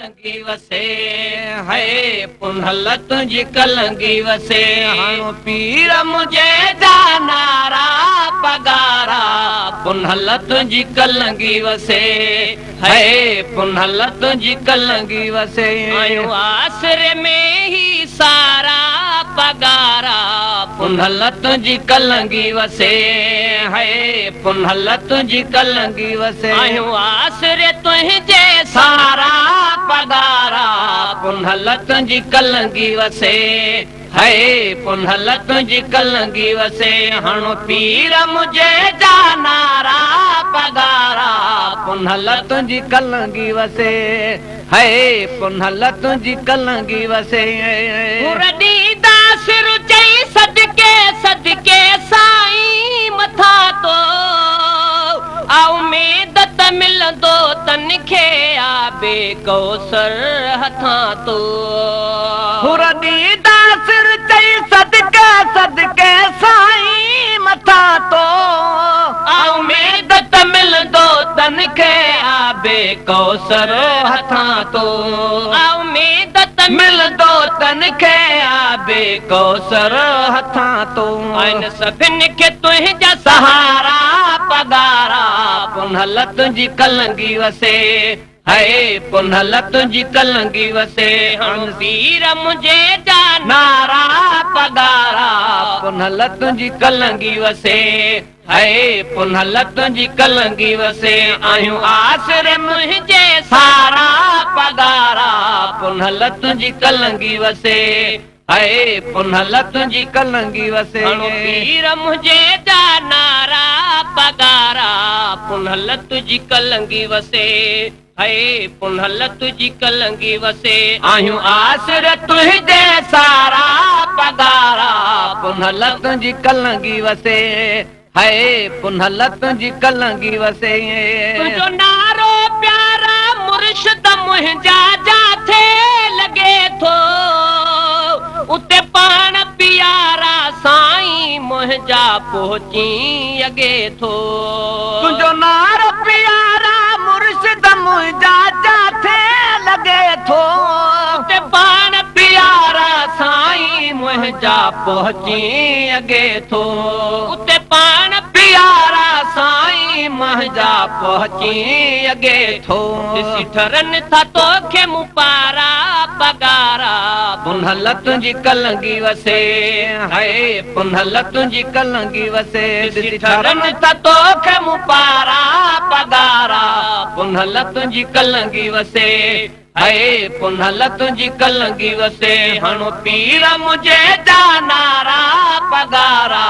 ڪلنگي وسي، هي پنهل تنهنجي ڪلنگي وسي. هڻو پير منهنجي جا نعرا پڳارا، پنهل تنهنجي ڪلنگي وسي، هي پنهل تنهنجي ڪلنگي وسي. آهيون آسري ۾ هي سارا پڳارا، پنهل تنهنجي ڪلنگي وسي، هي پنهل تنهنجي ڪلنگي وسي. آهيون آسري تنهنجي سارا پڳارا، پنهل تنهنجي ڪلنگي وسي، هي پنهل تنهنجي ڪلنگي وسي. هڻو پير منهنجي جا نعرا پڳارا، پنهل تنهنجي ڪلنگي وسي، هي پنهل تنهنجي ڪلنگي وسي. ڏيندا سر چئي صدقي صدقي سائين مٿان تو، آ اميد ته ملندو تن کي آ بي ڪوثر هٿان تو. ڏيندا سر چئي صدقي صدقي سائين مٿان تو، آ اميد ته ملندو تن کي آ بي ڪوثر هٿان تو. آ اميد ته ملندو تن کي آ بي ڪوثر هٿان تو. آهن سڀن کي تنهنجا سهارا پڳارا، پنهل تنهنجي ڪلنگي وسي، هي پنهل تنهنجي ڪلنگي وسي. هڻ پير منهنجي جا نعرا پڳارا، پنهل تنهنجي ڪلنگي وسي، هي پنهل تنهنجي ڪلنگي وسي. آهيون آسري منهنجي سارا پڳارا، پنهل تنهنجي ڪلنگي وسي، هي پنهل تنهنجي ڪلنگي وسي. هڻو پير منهنجي جا نعرا پڳارا، پنهل تنهنجي ڪلنگي وسي، هي پنهل تنهنجي ڪلنگي وسي. آهيون آسري تنهنجي سارا پڳارا، پنهل تنهنجي ڪلنگي وسي، هي پنهل تنهنجي ڪلنگي وسي. تنهنجو نعرو پيارا مرشد منهنجا جاٿي لڳي ٿو، اتي پاڻ پيارا سائين منهنجا پهچي اڳي ٿو. تنهنجو نعرو پيارا مرشد منهنجا جاٿي لڳي ٿو، اتي پاڻ پيارا سائين منهنجا پهچي اڳي ٿو. اتي پاڻ پيارا سائين منهنجا پهچي اڳي ٿو. ڏسي ٺرن ٿا توکي مون پارا پڳارا، پنهل تنهنجي ڪلنگي وسي، هي پنهل تنهنجي ڪلنگي وسي. ڏسي ٺرن ٿا توکي مون پارا پڳارا، پنهل تنهنجي ڪلنگي وسي، هي پنهل تنهنجي ڪلنگي وسي. هڻو پير منهنجي جا نعرا پڳارا،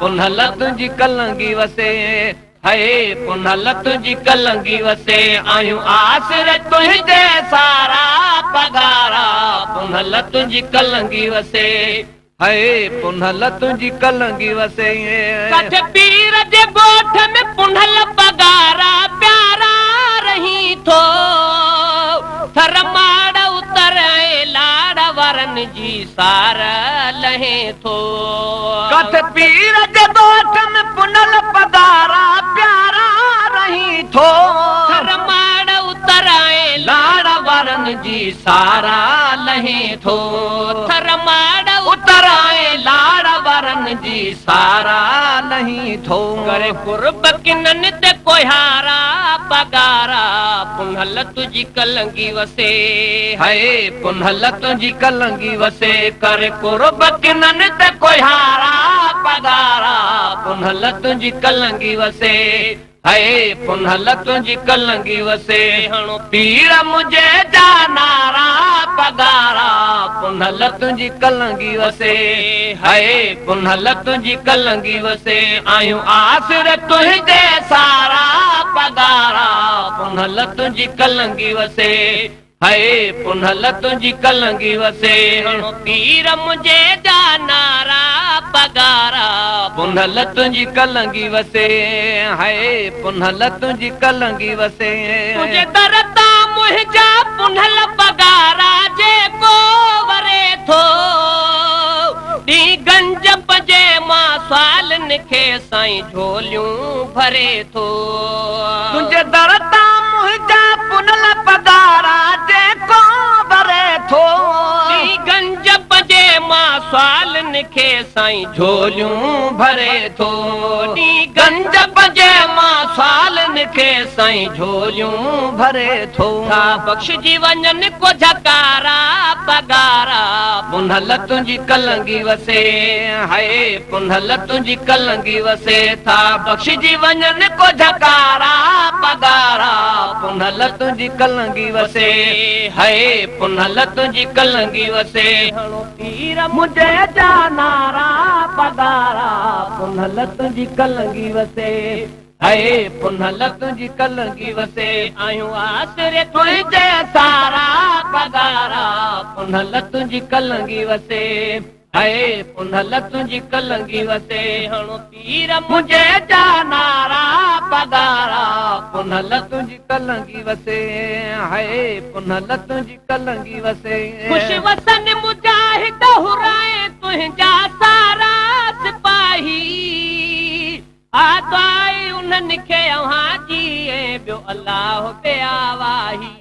پنهل تنهنجي ڪلنگي وسي، هي پنهل تنهنجي ڪلنگي وسي. آهيون آسري تنهنجي سارا پڳارا، پنهل تنهنجي ڪلنگي وسي، هي پنهل تنهنجي ڪلنگي وسي. ڪاٿي پير جي ڳوٺ ۾ پنهل پڳارا پيارا رهين ٿو، ٿر ماڙ اتر ۽ لاڙ وارن جي سار لهين ٿو. ڪاٿي پير جي ڳوٺ ۾ پنهل پڳارا پيارا رهين ٿو، ٿر ماڙ اتر ۽ لاڙ وارن جي سار لهين ٿو. ٿر ماڙ اتر ۽ لاڙ وارن جي سار لهين ٿو. ڪري قرب ڪنن تي ڪوهيارا پڳارا، پنهل تنهنجي ڪلنگي وسي، هي پنهل تنهنجي ڪلنگي وسي. ڪري قرب ڪنن تي ڪوهيارا پڳارا، پنهل تنهنجي ڪلنگي وسي، هي پنهل تنهنجي ڪلنگي وسي. هڻو پير منهنجي جا نعرا پڳارا، پنهل تنهنجي ڪلنگي وسي، هي پنهل تنهنجي ڪلنگي وسي. آهيون آسري تنهنجي سارا پڳارا، پنهل تنهنجي ڪلنگي وسي، هي پنهل تنهنجي ڪلنگي وسي. هڻو پير منهنجي جا نعرا پڳارا، پنهل تنهنجي ڪلنگي وسي، هي پنهل تنهنجي ڪلنگي وسي. تنهنجي در تان منهنجا پنهل پڳارا جيڪو وري ٿو، ڏينهن گنج پنجي مان سوالن کي سائين جهوليون ڀري ٿو. تنهنجي در تان منهنجا پنهل پڳارا جيڪو سائين جهوليون ڀري ٿو. ڏي گنج پنهنجي مان سوالن کي سائين جهوليون ڀري ٿو. ٿا بخشجي وڃن ڪوجها ڪارا پگهارا. پنهل تنهنجي ڪلنگي وسي هاء پنهل تنهنجي ڪلنگي وسي. ٿا بخشجي وڃن ڪوجها ڪارا پگهارا. پنهل تنهنجي ڪلنگي وسي هاء پنهل تنهنجي ڪلنگي وسي. هڻو پير منهنجي جا نعرا پگهارا. پنهل تنهنجي ڪلنگي وسي هاء پنهل تنهنجي ڪلنگي وسي. آهيون آسري تنهنجي سارا پگهارا. پنهل تنهنجي ڪلنگي وسي هاء پنهل تنهنجي ڪلنگي وسي. هڻو پير منهنجي جا نعرا پگهارا. پنهل تنهنجي ڪلنگي وسي هاء پنهل تنهنجي ڪلنگي وسي. خوش وسن مجاهد هرائي تنهنجا سارا سپاهي. آ دعائي انهن کي اوهان جي ۽ ٻيو الله به آواهي.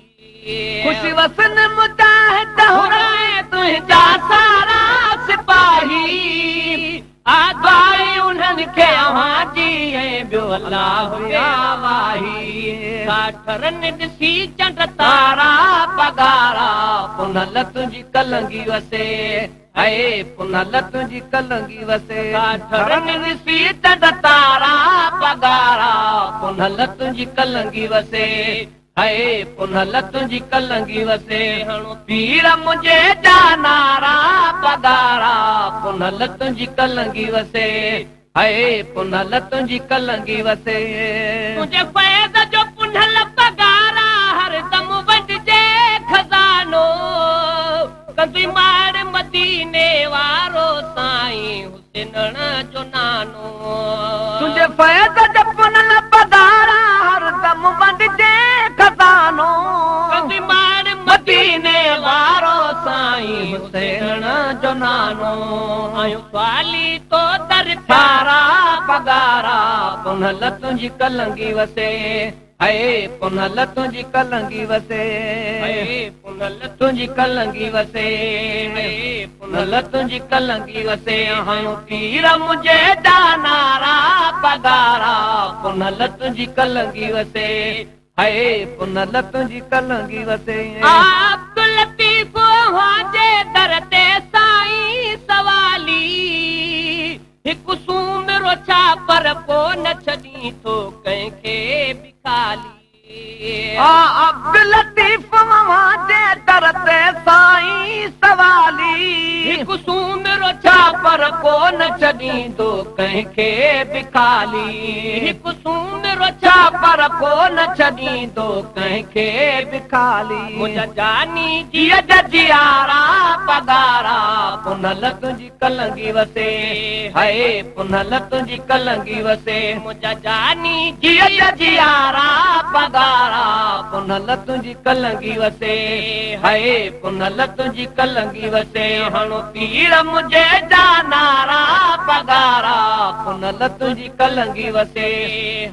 خوش وسن مجاهد هرائي تنهنجا سارا سپاهي. آ دعائي انهن کي اوهان جي ۽ ٻيو الله به آواهي. ٿا ٺرن ڏسي چنڊ تارا پگهارا. پنهل تنهنجي ڪلنگي وسي هاء پنهل تنهنجي ڪلنگي وسي. ٿا ٺرن ڏسي چنڊ تارا پگهارا. پنهل تنهنجي ڪلنگي وسي هاء پنهل تنهنجي ڪلنگي وسي. هڻو پير منهنجي جا نعرا پگهارا. پنهل تنهنجي ڪلنگي وسي هاء پنهل تنهنجي ڪلنگي وسي. تنهنجي فيض جو پنهل پگهارا هر دم ونڊجي خزانو. ڪندي ماڙ مديني وارو سائين حسينڻ جو نانو. تنهنجي فيض جو پنهل پگهارا هر دم ونڊجي خزانو. ڪندي ماڙ مديني وارو سائين حسينڻ جو نانو. آهيون سوالي تو در پيارا پگهارا. پنهل تنهنجي ڪلنگي وسي هاء پنهل تنهنجي ڪلنگي وسي. هاء پنهل تنهنجي ڪلنگي وسي هاء پنهل تنهنجي ڪلنگي وسي. هڻو پير منهنجي جا نعرا پگهارا. پنهل تنهنجي ڪلنگي وسي هاء پنهل تنهنجي ڪلنگي وسي. عبداللطيف اوهان جي در تي سائين سوالي. هڪ سومرو ڇا پر ڪو نه ڇڏين ٿو ڪنهن کي به خالي. عبداللطيف اوهان جي در تي سائين سوالي. هڪ سومرو ڇا پر ڪو نه ڇڏيندو ڪنهن کي به خالي. هڪ سومرو ڇا پر ڪو نه ڇڏيندو ڪنهن کي به خالي. منهنجا جاني جيء جا جيارا پگهارا. پنهل تنهنجي ڪلنگي وسي هاء پنهل تنهنجي ڪلنگي وسي. منهنجا جاني جيء جا جيارا پگهارا. پنهل تنهنجي ڪلنگي وسي هاء پنهل تنهنجي ڪلنگي وسي. هڻو پير منهنجي جا نعرا پگهارا. پنهل تنهنجي ڪلنگي وسي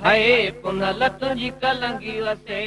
هاء پنهل تنهنجي ڪلنگي وسي.